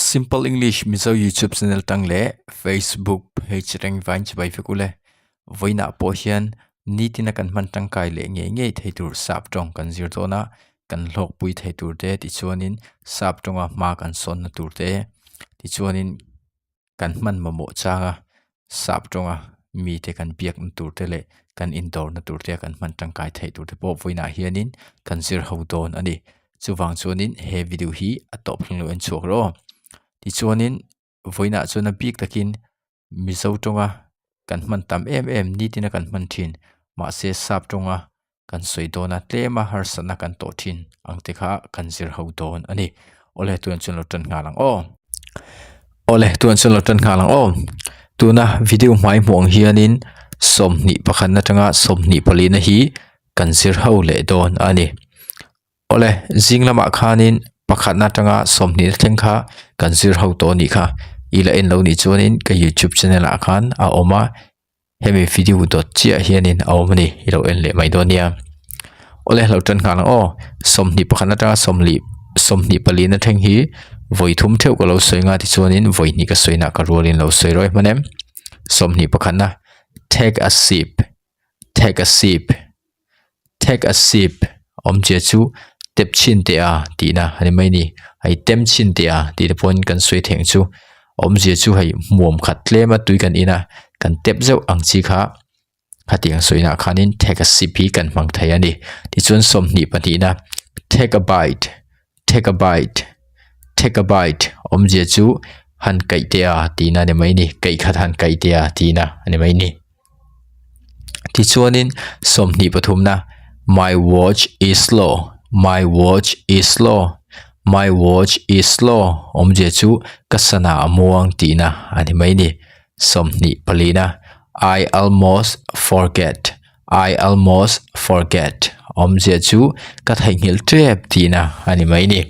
Simple English Mizo YouTube channel tang leh Facebook page reng vain chibai vek ule. Vawiinah pawh hian nitina kan hman tangkai leh ngei ngei thei tur sap tawng kan zir dawn a, kan hlawkpui thei tur te tichuanin sap tawnga hma kan sawnna tur te tichuanin kan hman mamawh chang a sap tawnga mite kan biakna tur te leh kan indawrna tur te kan hman tangkai theih tur te pawh vawiinah hianin kan zir ho dawn a ni. Chuvang chuanin he video hi a tawp thleng lo en chhuak rawh aw. Tichuanin vawiinah chuan a bik takin Mizo tawnga kan hman tam em em nitin a kan hman thin mahse sap tawnga kan sawi dawn a tlem a harsatna kan tawh thin ang te kha kan zir ho dawn a ni. Awle tunah chuan lo tan nghal ang aw. Awle tunah chuan lo tan nghal ang aw. Tuna video hmai hmuh ang hianin 21 atanga 24 na hi kan zir ho leh dawn a ni. Awle zing lamah khanin pakhatna atanga 20 thleng kha kan zir ho tawh a nih kha. I la en lo nih chuanin ka youtube channel ah khan a awm a. Hemi video dawt chiah hianin a awm a ni i lo en leh mai dawn nia. Awle lo tan nghal ang aw 21 atanga 24 na thleng hi vawi thum theuh ka lo sawi nga tichuanin vawi hnih ka sawi nah ka rualin lo sawi rawih hman em. 21 na take a sip take a sip take a sip awmzia chu tep chhin teh a tihna a ni mai a ni hei tem chhin teh a tih te pawhin kan sawi theih ang chu awmzia chu hei hmuam khat tlem a tui kan in a kan tep zeuh ang chi kha khatiang sawina ah khanin take a sip hi kan hmang thei a ni tichuan 22 na take a bite take a bite take a bite awmzia chu han kaih teh a tihna a ni mai a ni kaih khat han kaih teh a tihna a ni mai a ni. Tichuanin 23 na my watch is slow my watch is slow my watch is slow awmzia chu ka sana a muang tihna a ni mai a ni. 24 na I almost forget I almost forget awmzia chu ka theihnghilh tep tihna a ni mai a ni.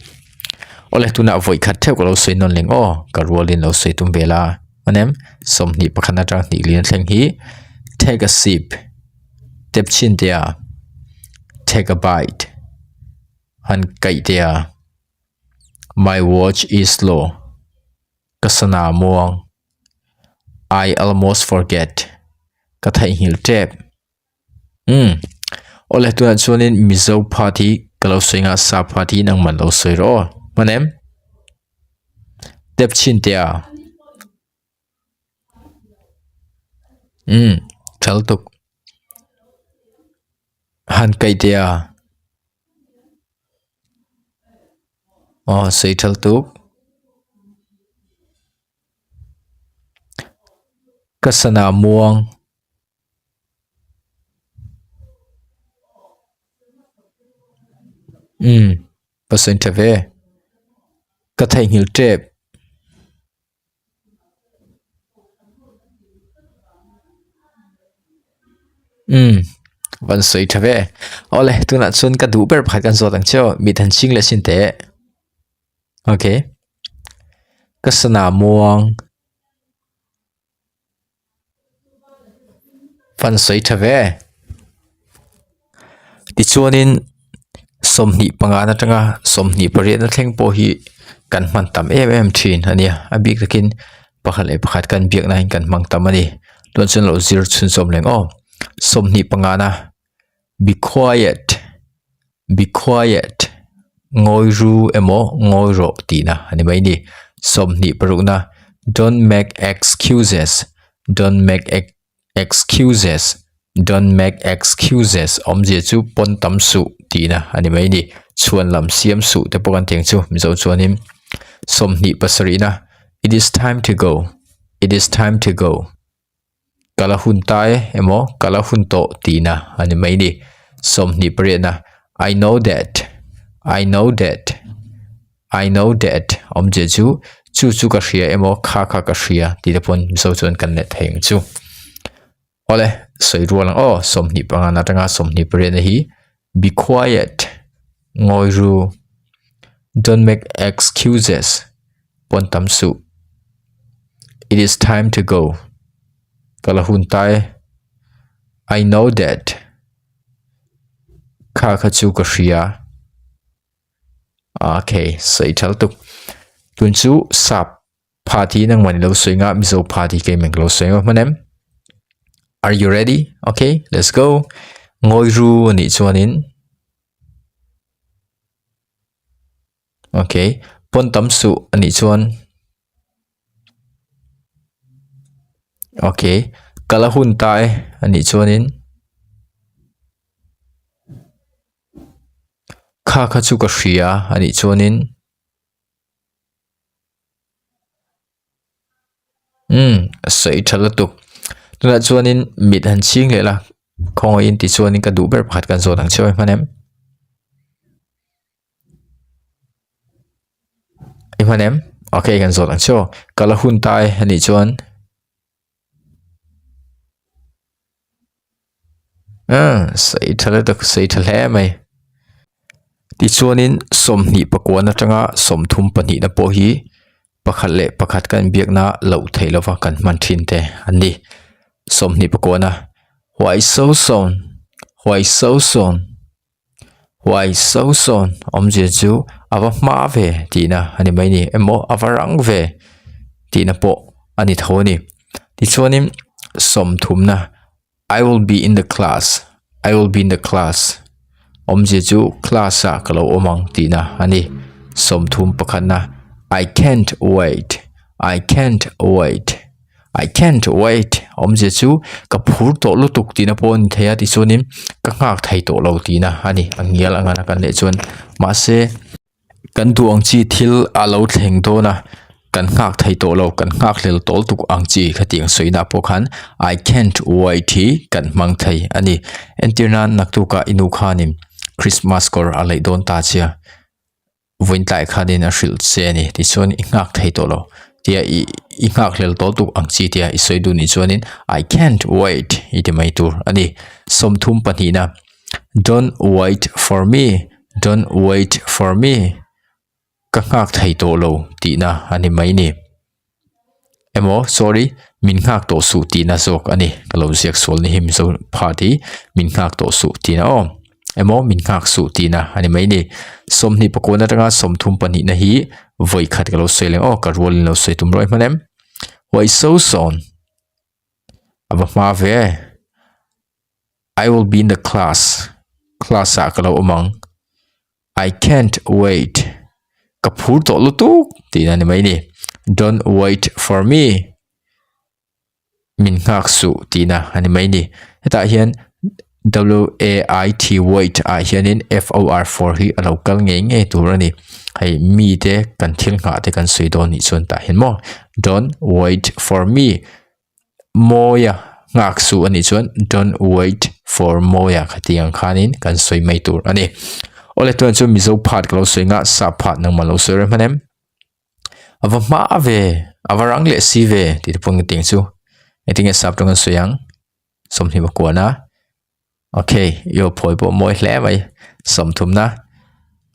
Awle tunah vawi khat theuh ka lo sawi nawn leng aw ka rualin lo sawi tum vel a. Anem 21 atang hnih lian thleng hi take a sip tep chhin teh a take a bite han kaih teh a my watch is slow ka sana muang I almost forget ka theihnghilh tep umm awle tunah chuanin mizo part hi ka lo sawi nghal sap part hi nangman lo sawi rawh aw hman em. Tep chhin teh a umm thal tuk han kaih teh a aw sei thal tuk ka sana muang. Umm pasawin tha ve ka theihnghilh tep umm van sawi tha ve awle tunah chuan ka duh ber pakhat kan zawt ang che aw mit han ching leh sin teh okay ka sana muang. Fan sawi tha ve. Tichuanin 25 atanga 28 na thleng pawh hi kan hman tam em em thin a nia. A bik takin pakhat leh pakhat kan biakna hian kan hmang tam a ni. Chuan chuan lo zir chhunzawm reng aw. 25 na be quiet be quiet ngawi ru emaw ngawi rawh tihna a ni mai a ni. 26 na don't make excuses don't make excuses don't make excuses awmzia chu pawn tam suh tihna a ni mai a ni. Chhuan lam siam suh te pawh kan ti ang chu mizo chuanin 27 na it is time to go it is time to go. Kala hun ta e emaw kala hun tawh tihna a ni mai ni. 28 na I know that I know that I know that awmzia chu chu chu ka hria emaw kha kha ka hria tih te pawn mizo chuan kan let thei ang chu. Awle sawi rual ang aw 25 atanga 28 na hi be quiet ngawi ru don't make excuses pawn tam suh it is time to go ka la hun ta e I know that kha kha chu ka hria okay sawi thal tuk. Tun chu sap pha ti nangmah ni lo sawi nga Mizo pha ti keimah ka lo sawi nga hman em? Are you ready? Okay, let's go. Ngawi ru anih chuanin Okay, pawn tam suh anih chuan Okay, kal a hun ta e anih chuanin Kha kha chu ka hria anih chuanin Umm a sawi tha lutuk tunah chuanin mit han chhing leh la khawngaih in tichuanin ka duh ber pakhat kan zawt ang cheu hman em I hman em okay kan zawt ang cheu kal a hun ta e anih chuan. Umm sawi tha lutuk sawi tha hle mai tichuanin sawmhnih pakuan atanga sawmthum pahnihna pawh hi pakhat leh pakhat kan inbiakna loh theih lova kan hman thin te an ni sawmhnih pakuana why so soon why so soon. Why so soon awmzia chu a va hma ve tihna a ni mai ni emaw a va rang ve tihna pawh a ni tho a ni tichuanin sawmthumna I will be in the class I will be in the class awmzia chu class ah ka lo awm ang tihna a ni sawmthum pakhatna I can't wait I can't wait. I can't wait awmzia chu ka phur tawh lutuk tihna pawh a ni thei a tichuanin ka nghak thei tawh lo tihna a ni a ngial ang a kan leh chuan mahse kan duh ang chi thil a lo thleng dawn a kan nghak thei tawh lo kan nghak hlel tawl tuk ang chi khatiang sawina pawh khan I can't wait hi kan hmang thei a ni entir nan naktukah i nu khanin Christmas kawr a leih dawn ta che a. Vawiin tlai khanin a hrilh che a ni tichuan i nghak thei tawh lo tia i i nghak hlel tawh tuk ang chi tia i sawi duh nih chuanin I can't wait i ti mai tur a ni. Sawmthum pahnihna Don't wait for me, don't wait for me ka nghak thei tawh lo tihna a ni mai ni. Emaw sorry min nghak tawh suh tihna zawk a ni ka lo ziak sual ni hi mizo part hi min nghak tawh suh tihna aw emaw min nghak suh tihna a ni mai ni sawmhnih pakua atanga sawmthum pahnihna hi vawi khat ka lo sawi leh aw ka rualin lo sawi tum rawih hman em why so soon a va hma ve I will be in the class class ah ka lo awm ang. I can't wait ka phur tawh lutuk tihna a ni mai a ni don't wait for me min nghak suh tihna a ni mai a ni hetah hian w a i t wait ah hianin f o r for hi a lo kal ngei ngei tur a ni hei mi te kan thil nghah te kan sawi dawn nih chuan tah hian maw don't wait for me. Mawia nghak suh anih chuan don't wait for Mawia khati ang khanin kan sawi mai tur a ni. Awle tuan chu Mizo phat ka lo sawi nga sap phat nangmah lo sawi rem hman em? A va hma ve, a va rang leh si ve tih te pawh engtin chu engtin nge sap tawng an sawi ang sawmhnih pakuana okay i aw phawi pawh mawi hle mai sawmthumna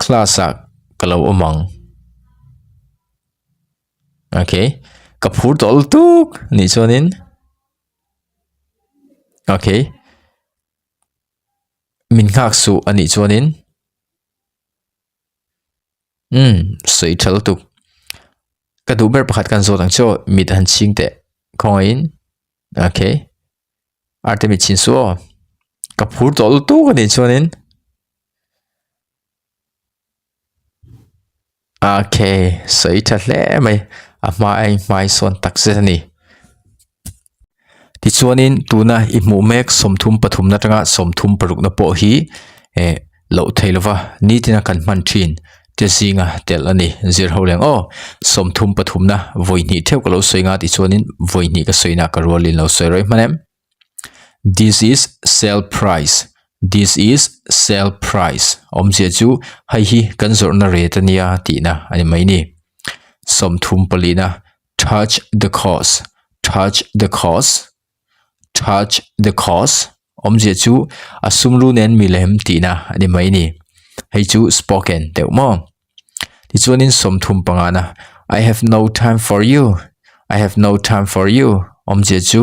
class ah ka lo awm ang. Okay ka phur tawh lutuk nih chuanin okay min nghak suh a nih chuanin umm sawi tha lutuk ka duh ber pakhat kan zawt ang chu mit han chhing teh khawngaihin okay arte mit chhin suh aw ka phur tawh lutuk a nih chuanin. Okay, sawi tha hle mai a hma a inhmai sawn tak zet a ni. Tichuanin tuna i hmuh mek sawmthum pathumna atanga sawmthum parukna pawh hi eh loh thei lova nitina kan hman thin te zinga telh a ni zir ho leng aw sawmthum pathumna vawi hnih theuh ka lo sawi nga tichuanin vawi hnih ka sawina ka rualin lo sawi rawih hman em. This is sale price This is sale price awmzia chu hei hi kan zawrhna rate ania tihna a ni mai ni. Sawmthum palina Touch the cost Touch the cost Touch the cost awmzia chu a sumlu nen milem tihna a ni mai ni. Hei chu spoken deuh maw. Tichuanin sawmthum pangana I have no time for you I have no time for you awmzia chu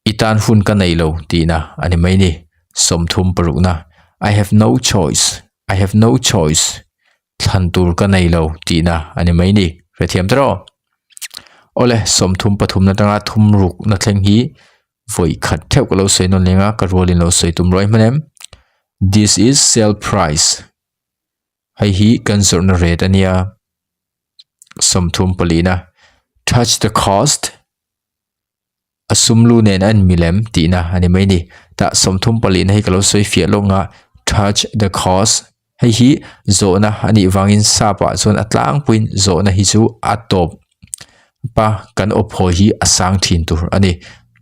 i tan hun ka nei lo tihna a ni mai ni. Sawmthum parukna I have no choice I have no choice thlan tur ka nei lo tihna a ni mai ni. Hrethiam tawh rawh. Awle, 33 na atanga thumruk na thleng hi vawi khat theuh ka lo sawi nawn leng a, ka rualin lo sawi tum ruai hman em. This is sale price. Hei hi kan zawrhna rate a nia. 30 palina. Touch the cost. A sum lu nen a inmil em tihna a ni mai a ni. Tah 34 na hi ka lo sawi fiah lawk nga touch the cost hei hi zawhna a nih vangin sap ah chuan a tlangpuiin zawhna hi chu a tawp pa kan aw phawi hi a sang thin tur a ni.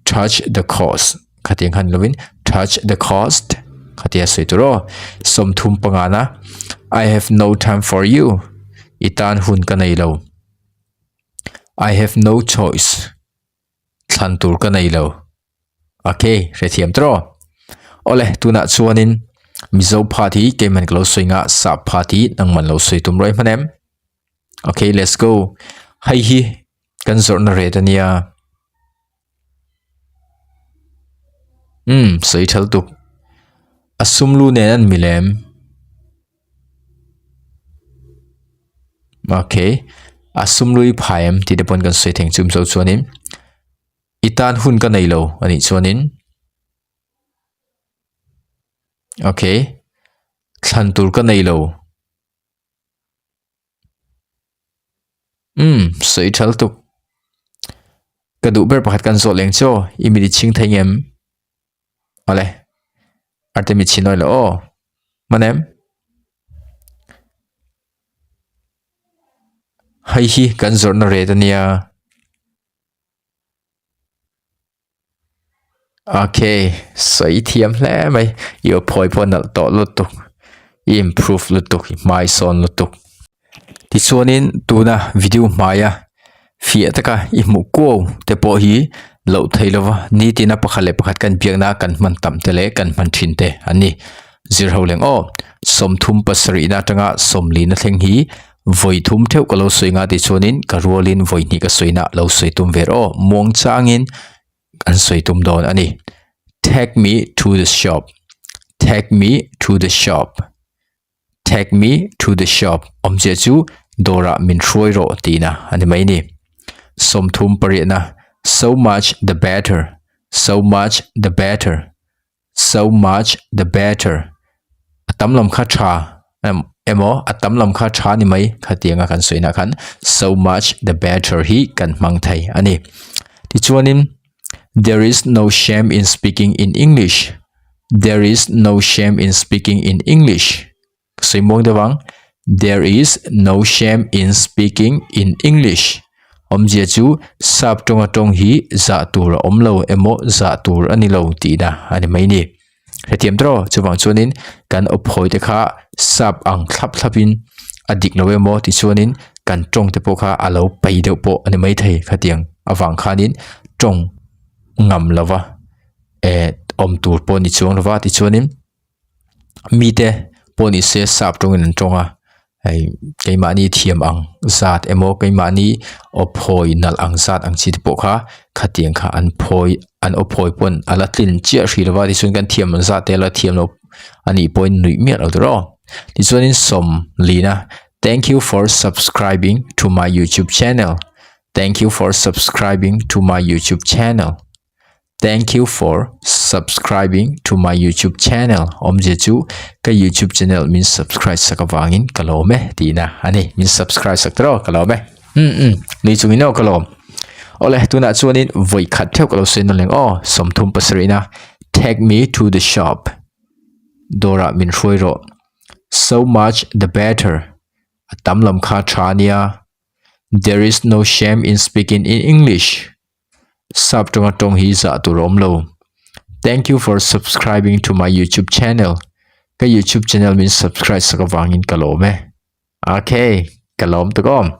Touch the cost khatiang khan lovin touch the cost khatia sawi tur aw. 35 na I have no time for you i tan hun ka nei lo. I have no choice. thlan tur ka nei lo. Ok, hrethiam tawh. Awle, tunah chuanin Mizo phat hi keiman ka lo sawi nga, sap phat hi nangman lo sawi tum rawih hman em? Ok, let's go. Hei hi kan zawrhna rate a nia. Umm, sawi thal tuk. A sum lu nen an mil em? Ok, a sumlui phai em tih te pawn kan sawi theng chum zo chuanin i tan hun ka nei lo a nih chuanin ok thlan tur ka nei lo umm sawi thal tuk ka duh ber pakhat kan zawh leng chaw i mit i chhing thei ngem. Awle, Artemi chhin awih loh aw, hman em? Hei hi kan zawrhna rate a nia. Okay, sawi thiam hle mai. I aw phawi pawh a nalh tawh lutuk. I improve lutuk, i hmai sawn lutuk. Tichuanin tuna video hmaia fiah taka i hmuh kuau te pawh hi loh theih lova nitina pakhat leh pakhat kan biakna kan hman tam te leh kan hman thin te an ni. Zir ho leng aw, 37 na atanga 40 na thleng hi vawi thum theuh ka lo sawi nga tichuanin ka rualin vawi hnih ka sawina lo sawi tum ve rawh aw, muang changin an sawi tum dawn a ni. Take me to the shop, take me to the shop. Take me to the shop awmzia chu dawrah min hruai rawh tihna a ni mai a ni. 30 pariatna So much the better, so much the better, so much the better a tam lam kha tha emaw a tam lam kha tha ni mai khatianga kan sawina khan so much the better hi kan hmang thei a ni. Tichuanin There is no shame in speaking in English. There is no shame in speaking in English. Ka sawi muang deuh ang. There is no shame in speaking in English. Awmzia chu sap tawnga tawng hi zah tur a awm lo emaw zah tur a ni lo tihna a ni mai ni. Hetiang tawh chuvang chuanin kan awphawi te kha sap ang thlap thlapin a dik lo emaw tichuanin kan tawng te pawh kha a lo pai deuh pawh a ni maithei khatiang avang khanin tawng ngam lova eh awm tur pawh a ni chuang lova tichuanin mite pawh ni se sap tawngin an tawng a. Hei keimahni thiam ang zat emaw keimahni aw phawi nalh ang zat ang chi te pawh kha khatiang kha an phawi an aw phawi pawn a la tlin chiah hrih lova tichuan kan thiam ang zat te a la thiam lo a nih pawhin nuih miah lo tur aw tichuanin sawmlina thank you for subscribing to my youtube channel thank you for subscribing to my youtube channel. Thank you for subscribing to my YouTube channel. Awmzia chu ka YouTube channel min subscribe sak avangin ka lawm e tihna a ni. Min subscribe sak tawh ka lawm e. Um um ni chungin aw ka lawm. Awle tunah chuanin vawi khat theuh ka lo sawi nawn leng aw 37 na Take me to the shop. Dawrah min hruai rawh. So much the better. A tam lam kha tha ania. There is no shame in speaking in English. Sap tawnga tawng hi zah tur a awm lo. Thank you for subscribing to my YouTube channel. Ka YouTube channel min subscribe sak avangin ka lawm e. Okay, ka lawm tuk awm.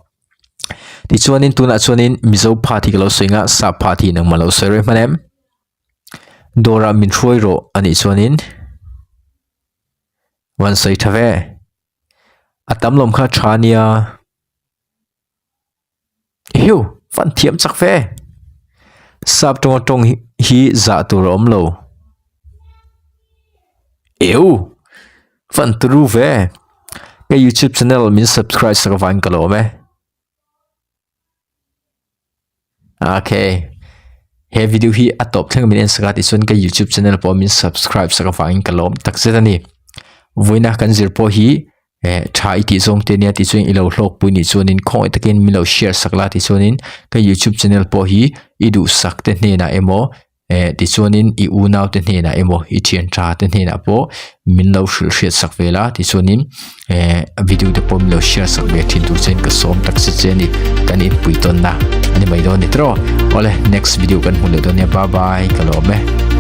Tichuanin tunah chuanin Mizo phat hi ka lo sawi nga, sap phat hi nangmah lo sawi reh hman em? Dawrah min hruai rawh anih chuanin van sawi tha ve. A tam lawm kha tha nia. Hiu, fan thiam chak fe. Sap tawnga tawng hi zah tur a awm lo. Eu, fan turu ve. Ka YouTube channel min subscribe sak avangin ka lawm e. Okay. He video hi a tawp thleng min en saka tichuan ka YouTube channel pawh min subscribe sak avangin ka lawm takzet a ni. Vawiina kan zir pawh hi eh tha i tih zawng te nia tichuan i lo hlawkpui nih chuanin khawngaih takin min lo share sak la tichuanin ka YouTube channel pawh hi i duhsak te hnenah emaw eh tichuanin i unau te hnenah emaw i thian tha te hnenah pawh min lo hrilh hriat sak ve la tichuanin eh video te pawh min lo share sak ve thin tur chuan ka sawm tak si che a ni kan inpui tawnna a ni mai dawn a ni tawh awle next video kan hmu leh dawn nia bye bye ka lawm e.